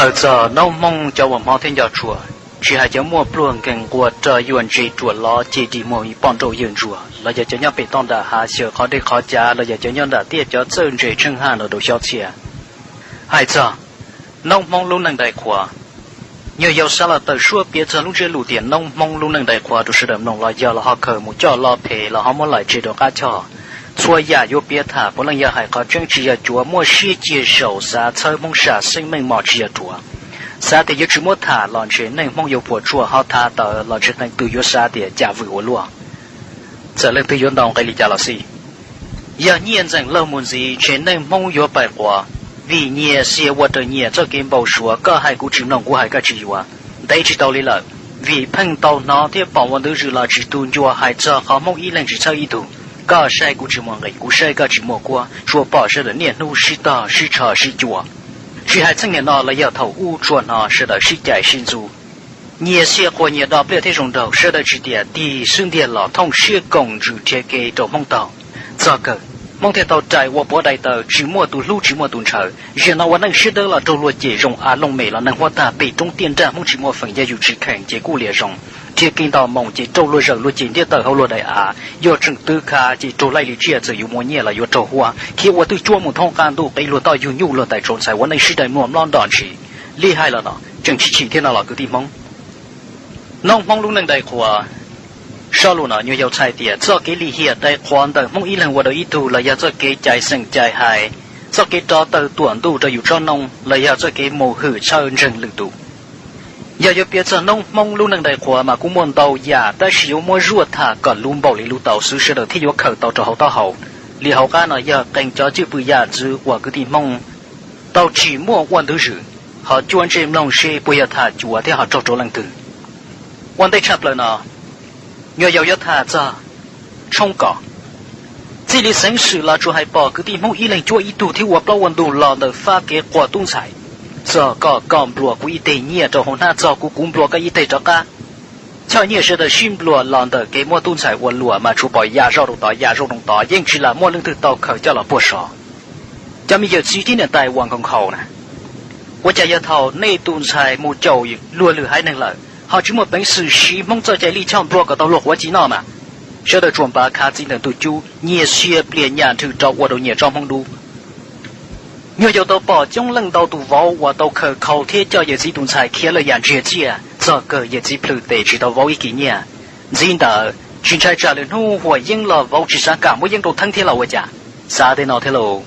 Aws, txog noob Hmoob cov uas hmov thiab nco tshua, tsis hais cov muaj pluag nkees nquas rog yuam ntse ruam lov ces dig muag ib poj nrauj yawg ntsuag, los yog cov nyob pem toj nram hav xyaw qhov dej qhov cav, los yog cov nyob nram tiaj cov txawj ntse tsheej haj los rau xyob txhia. Hais txog noob Hmoob lub neej dai qhuav, nyuag yaus xav los tawm suab piav txog lub ntsiab lus tias noob Hmoob lub neej dai qhuav rau sawv daws mloog los yog los ho khaws mus coj lo phem los ho muab laim tseg rau qab choj. Txhua yam yuav piav tham puav leej yog hais qhov tseeb tsis yog cuav, muaj siab cia zaum xav txhawb Hmoob sam xeeb meej mom tsis yog ruam. Xav tias yuav tsis muab tham los ntshe neej Hmoob yuav puas tsuaj, ho tham tawm los tsis qee tus yuav xav tias cas vwm ua luaj. Txawm leej twg yuav ntaus nqi li cas los xij, yog nyiaj ntxeem laug mus ntxiv ntshe neej Hmoob yuav pais quav, vim nyias xiam ua raws nyias txoj kev npau suav, koj hais kuv tsis mloog kuv hais koj tsis yuav. Ntev tsis tau li lawm, vim pheej tau hnov thiab pom ua ntu zus los tsis tu ncua hais txog qhov Hmoob ib leeg tsis txhawb ib tug, koj saib kuv tsis muaj nqis kuv saib koj tsis muaj kuab, tsuas pom sawv daws niaj hnub sib tog sib tsho sib cua. Tsis hais txheej niaj no los yog thaum ub tsuas hnov sawv daws sib cais sib ntxub. Nyias xiam quas nyias do pliaj thiab zoo nraug, sawv daws tsis tias tig xub ntiag los thooj siab koom ntsws nrhiav kev rau Hmoob taug. Txog kawg, Hmoob thiaj tau rais ua puav dai taw tsis muaj tus hlub tsis muaj tus ntshaw. Zaum no ua neej siab dawb los raug luag cem zoo av looj mem los neeg huab tag pem roob tiaj nrag, Hmoob tsis muaj feem, yog yus tsis khees ces kuj liam zoo. Nrhiav kev nto moo ces raug luag zawm luag cem ntiab tawm hauv luag daim av, yog tseem twv khav ces raug laij li tsiaj, txawm yuav muaj nyiaj los yuav raug huab, khiav ua twj cuab mus thoob qab ntuj, qiv luag toj yug nyuj luag tais tsau ntxhais, ua neej sib daim mluag mlob nrom ntshis. Li hais los no tseem tsis chim thiab no los kwv tij Hmoob, noob Hmoob lub neej dai qhuav. Zaj lus no nyuag yaus txhais tias txoj kev lim hiam dai qhuav ntawm Hmoob ib leeg ua rau ib tug los yog txoj kev cais xeem cais hais, txoj kev rov taw tuam ntuj rau yus tsob noob los yog txoj kev mus hwm txhawj ntseeg lwm tus. Yog yuav piav txog noob Hmoob lub neej dai qhuav mas kuj muaj ntau yam, tab sis yuav muab zuaj tham kom luv npaum li luv tau xwb sawv daws thiaj yuav khaws tau rau hauv taub hau. Li hauv qab no yog qee cov cwj pwm yam ntxwv uas kwv tij Hmoob tau tsim muaj ua ntu zus, ho cuab ntsej mloog seb puas yog tham cuav thiab ho raug rau leej twg. Ua ntej tshaj plaws no, nyuag yaus yuav tham txog tshoob kos. Txij li xeev xwm los tsuas hais pom kwv tij Hmoob ib leeg cuab ib tug thiab ua plaub ua ntug los ntawm fab kev quas tub ntxhais. Txog koj, koj nplua kuv ib teg nyiaj rau hauv hnab, txog kuv, kuv nplua koj ib teg rov qab. Choj nyiaj sawv daws sib nplua los ntawm kev muab tub ntxhais ua luam mas tsuas pom yam zaum rau tod yam zaum rau tod, yeej tsis lam muaj leej twg tau khaws coj los puag sov. Cov me yawm txiv thiab niam tais uas nkaus nkhaus na, ua cas yog thaum nej tus ntxhais mus caum luag lwm haiv neeg lawm ho tsis muaj peev xwm siv Hmoob txoj cai lij choj nplua kom tau luag quav ci noj mas? Sawv daws tsuas npav khav txiv ntawm ntug cub, nyiaj sia plias nyam nrhw rau ua rau nyias tsob Hmoob dub. Nyuag yaus tau pom coob leej ntau tus vauv uas tau khaws khau thiab coj yawm txiv tus ntxhais khiav lawm yam ntsiag txiaj, txog kawg yawm txiv plhws tes tsis tau vauv ib kis nyiaj. Ntxiv ntawd tsis ntshai tsam lwm hnub huam yeeb los vauv tsis xav kam muab yeeb rau theeb thiab los ua cas? Xav tej no thiab lauj,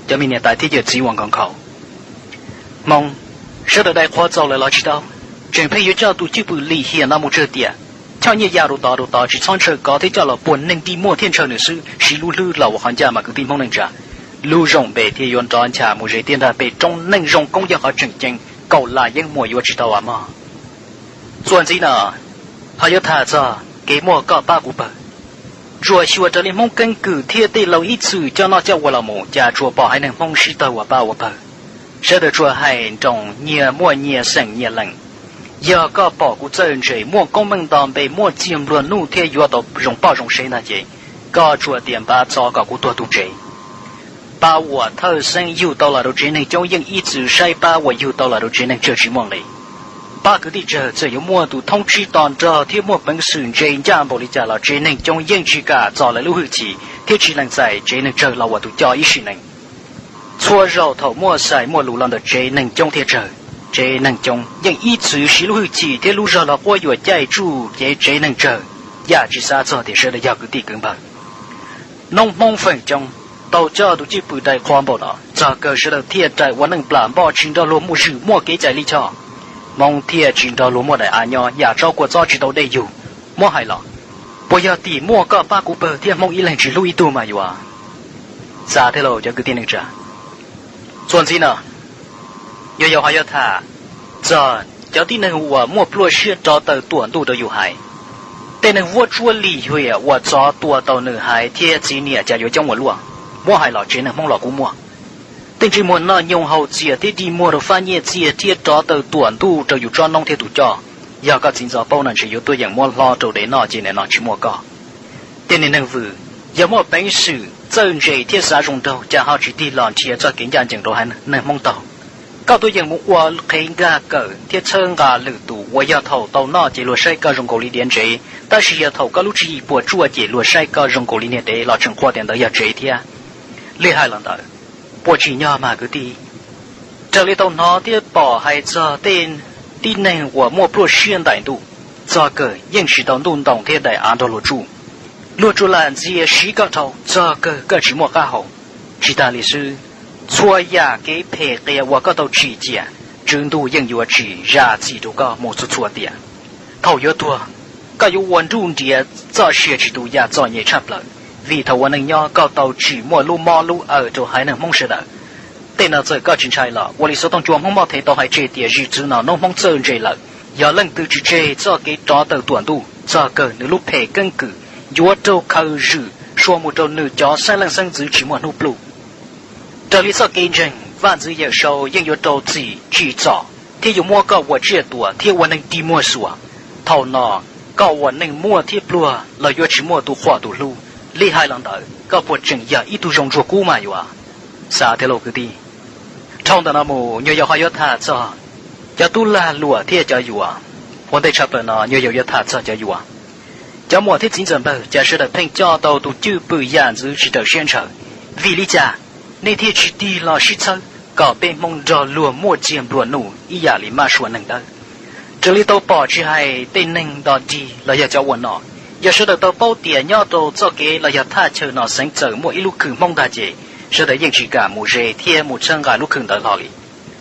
cov me niam tais thiab yawm txiv uas nkaus nkhaus. Hmoob, sawv daws dai qhuav txaus lawm los tsis tau? Tseem pheej yuav coj tus cwj pwm lim hiam no mus tsawg tiam? Choj nyiaj ya rau tod rau tod tsis txhob ntshaw kov thiab coj los puag neeg dig muag thiaj ntshaw nws xwb, siv lub hlwb los ua qhov ncaj mas kwv tij Hmoob neej tsa. Lub zoo npe thiaj yuav nrov ncha mus ze tiaj nrag pem roob, neej zoo koob yog qhov tseem ceeb, kaum lam yeeb muag yuav tsis tau as mog. Txuas ntxiv no, ho yuav tham txog kev muaj koj pab kuv pawg. Ntsuam xyuas raws li Hmoob keeb kwm thiab tej laus ib txwm coj noj coj ua los mus, cas tsuas pom haiv neeg Hmoob sib tawg ua pab ua pawg. Sawv daws tsuas hais nroos nyias muaj nyias xeem nyias lees. Yog koj pom kuv txawj ntse, muaj koob meej nto npe, muaj txiag nplua nuj thiab yuav tau zoo poj zoo sev ntag ces, koj tsuas tias npav txov kom kuv tuag tu tsev. Pab uas thawj xeeb yug tau los rau tsev neeg coob yeej ib txwm saib pab uas yug tau los rau tsev neeg tsawg tsis muaj nqis. Pab kwv tij tsawg txawm yuav muaj tus thoob tsib to nrog thiab muaj peev xwm ntse ncaj npaum li cas los tsev neeg coob yeej tsis kam txo lawv lub hwj chim thiab tsis lees txais tsev neeg tsawg los ua tus coj ib sim neej. Txhua zaus thaum muaj xais muaj lus los ntawm tsev neeg coob thiab tsawg, tsev neeg coob yeej ib txwm siv lub hwj chim thiab lub zog los quab yuam caij tsuj cev tsev neeg tsawg, yam tsis xav txog tias sawv daws yog kwv tij kwv npawg. Noob Hmoob feem coob tau coj tus cwj pwm dai qhuav npaum no, txog kawg sawv daws thiaj rais ua neej plam npoj tsis nrog luag muaj zwm muaj kev cai lij choj. Hmoob thiaj tsis nrog luag muaj daim av nyob, yam tsob kua txob tsis tau dej yug. Muab hais los, puas yog tim muaj koj pab kuv pawg thiab Hmoob ib leeg tsis hlub ib tug mas yuav? Xav thiab lauj cov kwv tij neej tsa. Txuas ntxiv no, yog yau ho yuav tham txog cov tib neeg uas muaj pluaj siab rov taw tuam ntuj rau yus haiv. Tej neeg vuab tsuab lim hiam uas txov tua tau nws haiv thiab txiv niam cas yuav coob ua luaj. Muab hais los tsev neeg Hmoob los kuj muaj. Tej ntsej muag noj nyoog haus txias thiab dig muag rau fab nyiaj txiag thiab rov taw tuam ntuj rau yus tsob noob thiab tus coj. Yog koj txiv ntxov paub no ntshe yuav tuaj yeem muab hlob rau dev noj ces nim no tsis muaj koj. Tej niag neeg vwm, yog muaj peev xwm txawj ntse thiab xav zoo nraug cas ho tsis tig los nrhiav txoj kev ncaj ncees rau haiv neeg Hmoob taug. Koj tuaj yeem mus ua qhev nkag kawm thiab txhawb nqa lwm tus uas yog thaum tau noj ces luag saib koj zoo nkaus li diav ntsev, tab sis yog thaum koj lub tswv yim puas tsuaj ces luag saib koj zoo nkaus li niag dev los tseem qhuas tias ntawd yog tsev thiab. Li hais los ntawd, puas tsim nyog mas kwv tij? Raws li tau hnov thiab pom hais txog tej tib neeg uas muaj pluaj siab ntais ntuj, txog kawg yeej tsis tau ntuj ntoo thiab daim av nrog luag tsuj. Luag tsuas lam ntxias siv koj dhau, txog kawg koj tsis muaj qab hau. Tsis tas li xwb, txhua yam kev phem qias uas koj tau tsim ciam, Tswv Ntuj yeej yuav tsis zam txim rau koj mus txhua txhua tiam. Thaum yuav tuag, koj yuav ua nruj nriav txoj sia tsis tu yam txom nyem tshaj plaws, vim thaum ua neej nyob koj tau tsim muaj lub mob lub awm rau haiv neeg Hmoob sawv daws. Tej no txawm koj tsis ntshai los ua li xov tooj cua Hmoob Moj Thev tau hais tseg tias zim txwv no hnub Hmoob txawj ntse lawm, yog leej twg tsis tseg txoj kev rov tawm tuam ntuj, txog kawg nws lub phem keeb kwm yuav raug khaws zwm sua mus rau nws cov xeeb leej xeeb ntxwv tsis muaj hnub pluj. Raws li txoj kev ntseeg, vaj ntxwv Yawm Saub yeej yuav rau txim tsim txom thiab yuav muab koj ua tsiaj tuam thiab ua neeg dig muag xuas. Thaum no, koj ua neej muaj thiab pluag los yuav tsis muaj tus qhuas tus hlub. Li hais los ntawd, koj puas tseem yog ib tug zoo ntsuag kub mas yuav? Xav thiab lauj kwv tij. Dhau ntawm no mus nyuag yaus ho yuav tham txog cov tub lag luam thiab cov yuam. Ua ntej tshaj plaws no nyuag yaus yuav tham txog cov yuam. Cov muam thiab txiv ntxawm npawg, cas sawv daws pheej coj tau tus cwj pwm yam ntxwv tsis raws siab ntshaw? Vim li cas nej thiaj tsis tig los sib txhawb kom peb Hmoob nrog luag muaj txiag nplua nuj ib yam li mab sua neeg dawb? Raws li tau pom tsis hais tej neeg nto dig los yog cov ua nom, yog sawv daws tau paub tias nyob rau txoj kev los yog thaj chaw no xeev txawm muaj ib lub khw Hmoob ntag ces sawv daws yeej tsis kam mus ze thiab mus txhawb nqa lub khw ntawd hlo li.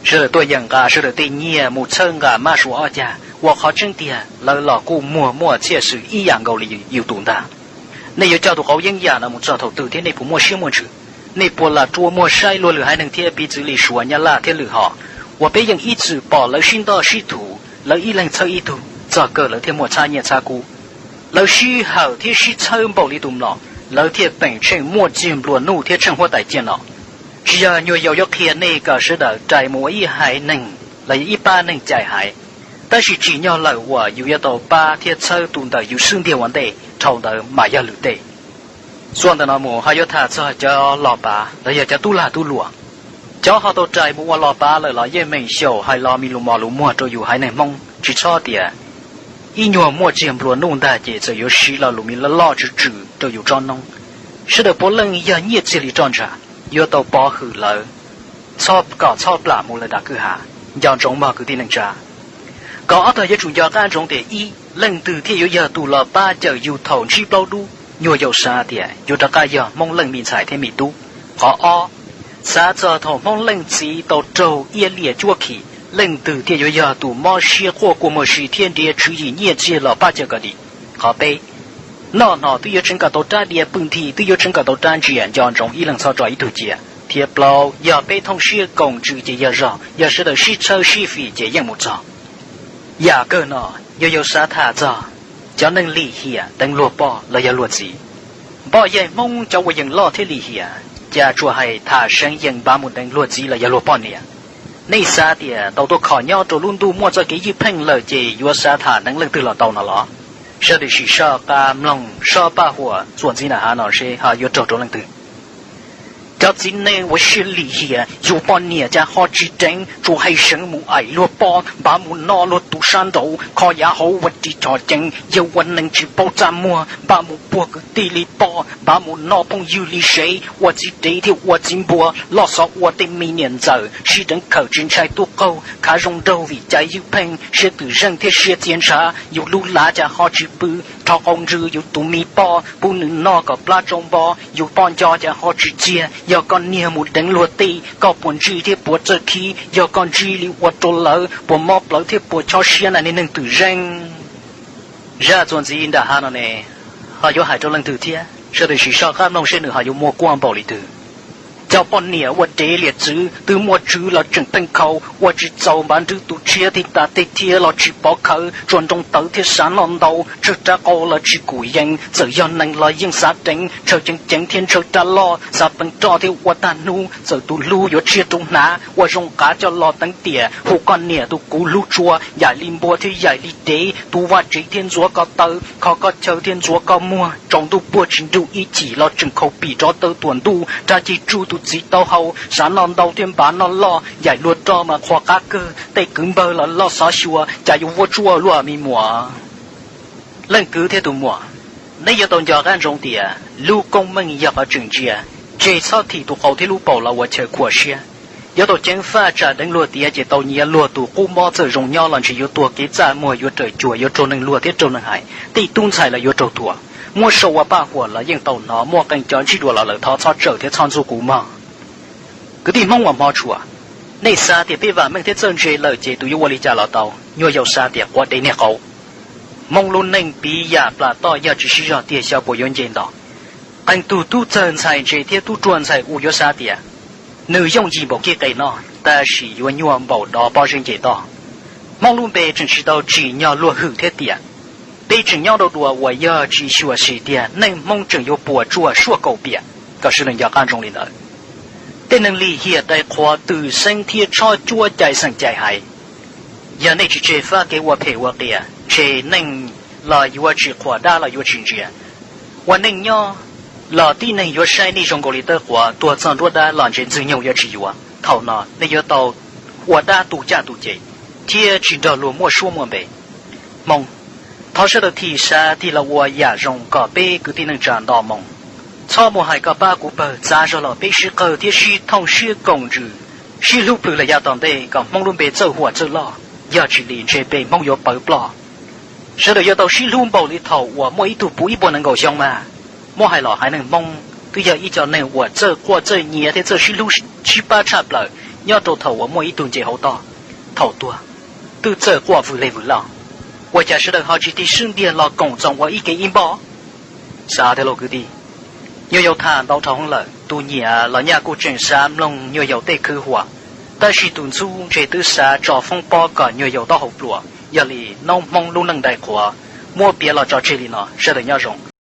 Sawv daws tuaj yeem nqa sawv daws tej nyiaj mus txhawb nqa mab sua ob cag, uas qhov tseeb tiag lawv los kuj muag muaj txhiaj xwm ib yam nkaus li yus tus ntag. Nej yuav coj tus qauv yeeb yam no mus txog thaum twg thiab nej puas muaj siab muaj ntsws? Nej puas lam rua muag saib luag lwm haiv neeg thiab piv txwv li Suav, Nyab Laj thiab lwm hom, uas peb yeej ib txwm pom lawv sib ntoj sib thuv, lawv ib leeg txhawb ib tug, txog kawg lawv thiaj muaj txhab nyiaj txhab kub. Lawv sib hawm thiab sib txhawb npaum li tus mlom, lawv thiaj peem tsheej muaj txiag nplua nuj thiab tsheej huab tais ciaj no. Tsis yog nyuag yaus yuav qhia nej kom sawv daws rais mus ua ib haiv neeg los yog ib pab neeg cais haiv, tab sis tsim nyog lawm uas yus yuav tau pab thiab txhawb tus ntawm yus xub ntiag ua ntej, dhau ntawd mas yog lwm tej. Txuas ntawm no mus ho yuav tham txog cov los pav los yog cov tub lag tub luam. Cov ho tau rais mus ua los pav lawm los yeej meem xyaum hais los me lus mos lus muag rau yus haiv neeg Hmoob, tsis txhob tias ib nyuag muaj txiag nplua nuj ntag ces txawm yuav siv lo lus me loj loj tswv tswm rau yus tsob noob. Sawv daws puav leej yog nyiaj txiag li roj ntsha, yuav tau pov hwm lawv, txhob kom txhob plam mus lawv dav kwj ha. Nco ntsoov mog kwv tij neej tsa. Kom ob tog yuav tsum nco qab ntsoov tias ib, leej twg thiaj yuav yog tus los pab cawm yus thaum ntsib plaub dub, nyuag yaus xav tias yuav rov qab yog Hmoob leej me ntxhais thiab me tub. Qhov ob, xav txog thaum Hmoob leej txiv tau raug iab liam cuab khi, leej twg thiaj yuav yog tus mob siab quaj kua muag si thiab nrhiav tswv yim nyiaj txiag los pab cawm kom dim. Qhov peb, noj hno twb yuav tseev kom tau rab diav, pw nthi twb yuav tseev kom tau rab ntsia, nco ntsoov ib leeg txhob tso ib tug cia. Thiab plaub, yog peb thooj siab koom ntsws ces yog zog, yog sawv daws sib txhawb sib fim ces yeej mus txog. Yam kawg no, nyuag yaus xav tham txog cov neeg lim hiam deev luag poj los yog luag txiv. Npoj yaig Hmoob cov uas yeem loj thiab lim hiam, cas tsuas hais tham seev yees npav mus deev luag txiv los yog luag poj niam. Nej xav tias tau tuaj kho nyob rau lub ntuj muaj txoj kev ywj pheej lawm ces yuav xav tham deev leej twg los tau no los? Sawv daws sim soj qab mloog soj paj huam txuas ntxiv nram hav no seb ho yuav raug rau leej twg. Cov txiv neej uas siab lim hiam, yus poj niam cas ho tsis deev, tsuas hais seev mus aim luag poj, npav mus noj luag tus sab nraud, kho yav hauv ua ris chom ceev, yawg ua neeg tsis paub txaj muag, npav mus puag kwv tij li poj, npav mus noj phooj ywg li sev, ua txiv dev thiab ua txiv npua, loj xov ua tej me niam ntxawm, sib deev khawm tsis ntshai tuaj qaug, khav zoo nraug vim cai ywj pheej, siab twm zeej thiab siab txia ntshav, yus lub lav cas ho tsis pw, rho qau ntsws yus tus me poj, pub nws noj kom plab tsau npo, yus poj nco cas ho tsis txiag, yog koj niag mus deev luag tij, koj puas ntsij thiab puas txawj khib, yog koj ntsib li ua rau lawv, puas mob plawv thiab puas chob siab na niag neeg twm zeej. Zaj txuas ntxiv nram hav no ne, ho yuav hais rau leej twg thiab? Sawv daws sim soj qab mloog seb nws ho yuav muaj kuab npaum li twg. Cov poj niam ua dev liam txwv, twb muaj tswv los tseem pheej khaus, ua tsis txaus npav nrwb tus tshiab, tij tas tej thiab los tsis pov khawv, tsuas nroo tawv thiab xav noj ntau, tsawg rab qau los tsis kum yees, txawm yog neeg los yeej xav deev, ntshaw ceev ceev thiab ntshaw rab loj, xav peev roj thiab ua tag hnub, txawm tus hlub yuav tshiab rau hnav, ua zoo qav coj los teev tiam, hu koj niam tus kuv hlub tshua, yaim li npua thiab yaim li dev, tu vaj tsev thiab ntxuav koj taw, kho koj chaw thiab ntxuav koj muag, tsaus ntuj puag tsis nruj ib chim los tseem khaus pim rov tawm tuam ntuj, rab ceg tsuj tus txiv taub hau, xav noj ntau thiab npav noj loj, yaim luag roj mas qhuas qab kawg, tej kwv npawg los loj xov xyuas, cas yuav vuab tsuaj luaj me muam. Leej kwv thiab tus muam, neb yuav tau nco qab ntsoov tias lub koob meej yog qhov tseem ntsia, tseg txhob thim tus qau thiab lub paum los ua chaw khuam siab. Yuav tau ceev faj tsam deev luag tiav ces tau nyiav luag tus qub mob, txawm zoo nyob los ntshe yuav tuag kev txaj muag, yuav raws cuag, yuav raug neeg luag thiab raug neeg hais, tej tub ntxhais los yuav raug thuam. Muab sau ua paj huam los yeej tau hnov, muaj qee cov ntsib dua los lawm thov txhob tsawm thiab txhob ntxub kuv mog. Kwv tij Hmoob uas hmov tshua, nej xav tias peb vam meej thiab txawj ntse lawm ces tus yuav ua li cas los tau, nyuag yaus xav tias quav dev niag qau. Hmoob lub neej piv yam plas toj, yog tsis sib zog tiag xyov puas yuav nce nto. Qee tug tub txawg ntxhais ntse thiab tub ruam ntxhais u yuav xav tias nws yooj yim npaum kib qe noj tab sis yuav nyuaj npaum dov pob zeb nce toj. Hmoob lub npe tseem tsis tau tsim nyog luag hwm thiab tiam. Peb tseem nyob rau dua uas yog tsis xyuam xim tiag neej Hmoob tseem yuav puas tsuaj suaj kaum piam. Kom sawv daws nco qab ntsoov li ntawd. Tej neeg lim hiam dai qhuav twm xeeb thiab tshob cuab cai xeem cai hais. Yog nej tsis tseg fab kev ua phem ua qias, ntshe neeg los yuav tsis qhuas, dab los yuav tsis ntsia. Ua neej nyob los tib neeg yuav saib nej zoo nkaus li tawb quav, tuag txog nruab dab los ntshe Ntxwg Nyoog yuav tsis yuav. Thaum no nej yuav tau ua dab tu caj tu ces thiab tsis nrog luag muaj suab muaj npe. Hmoob, thov sawv daws thim xav tig los ua yam zoo kom peb kwv tij neej tsa nto moo. Txhob muaj hais koj pab kuv pawg, txav zog los peb sib qawg thiab sib thooj siab koom ntsws, sib hlub plhws los yav tom ntej kom Hmoob lub npe txawj huam txawj loj. Yog tsis li ntshe npe Hmoob yuav pawv ploj. Sawv daws yuav tau sib hlub npaum li thaum uas muaj ib tug puv ib puas nees nkaum xyoo mas. Muab hais los haiv neeg Hmoob twb yog ib co neeg uas txawj quaj txawj nyiav thiab txawj sib hlub sib pab tshaj plaws nyob rau thaum uas muaj ib tug nce hauv toj. Thaum tuag twb txawj quaj vwm leg vwm loj, ua cas sawv daws ho tsis tig sib ntiag los koom txoos ua ib ke ib npoj? Xav tiag lauj kwv tij. Nyuag yaus tham ntau dhau heev lawm, tus nyiam los nyaj kuj tseem xav mloog nyuag yaus tej khwv huam, tab sis tus ntxub ntshe twb xav tso foob pob kom nyuag yaus taub hau pluas. Yog li noob Hmoob lub neej dai qhuav, muab piav los tso tseg li no, sawv daws nyob zoo.